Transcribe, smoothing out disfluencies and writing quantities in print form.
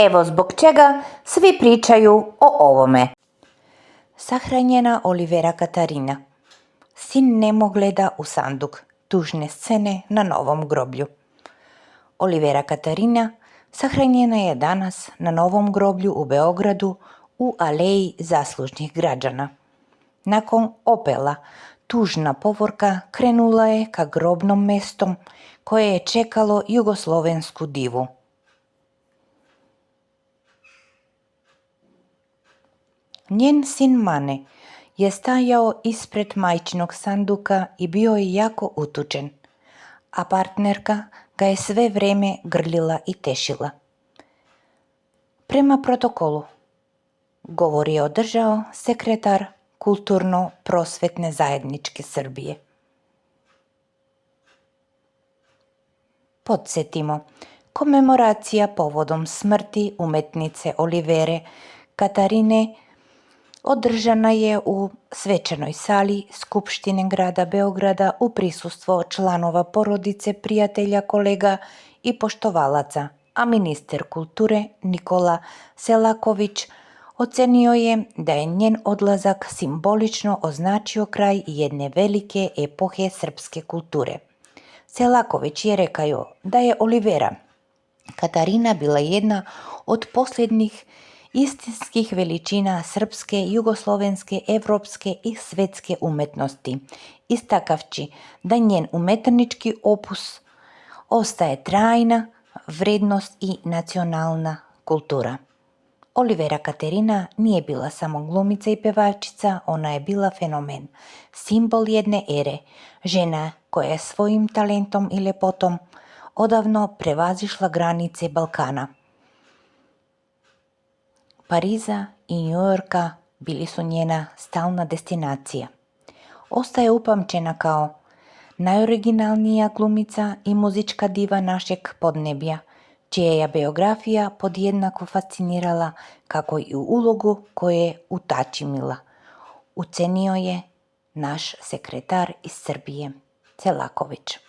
Evo zbog čega svi pričaju o ovome. Sahranjena Olivera Katarina. Sin nemo gleda u sanduk, tužne scene na novom groblju. Olivera Katarina sahranjena je danas na novom groblju u Beogradu u Aleji zaslužnih građana. Nakon opela, tužna povorka krenula je ka grobnom mestom koje je čekalo jugoslovensku divu. Njen sin Mane je stajao ispred majčinog sanduka i bio je jako utučen, a partnerka ga je sve vreme grlila i tešila. Prema protokolu, govor je održao sekretar Kulturno-prosvetne zajedničke Srbije. Podsjetimo, komemoracija povodom smrti umetnice Olivere Katarine održana je u svečanoj sali Skupštine grada Beograda u prisustvu članova porodice, prijatelja, kolega i poštovalaca, a ministar kulture Nikola Selaković ocenio je da je njen odlazak simbolično označio kraj jedne velike epohe srpske kulture. Selaković je rekao da je Olivera Katarina bila jedna od posljednjih istinskih veličina srpske, jugoslovenske, evropske i svetske umetnosti, istakavši da njen umetnički opus ostaje trajna vrednost i nacionalna kultura. Olivera Katarina nije bila samo glumica i pevačica, ona je bila fenomen, simbol jedne ere, žena koja je svojim talentom i ljepotom odavno prevazišla granice Balkana. Pariza i New Yorka bili su njena stalna destinacija. Ostaje upamćena kao najoriginalnija glumica i muzička diva našeg podneblja, čija je biografija podjednako fascinirala kako i ulogu koju je utačimila. Ucenio je naš sekretar iz Srbije, Selaković.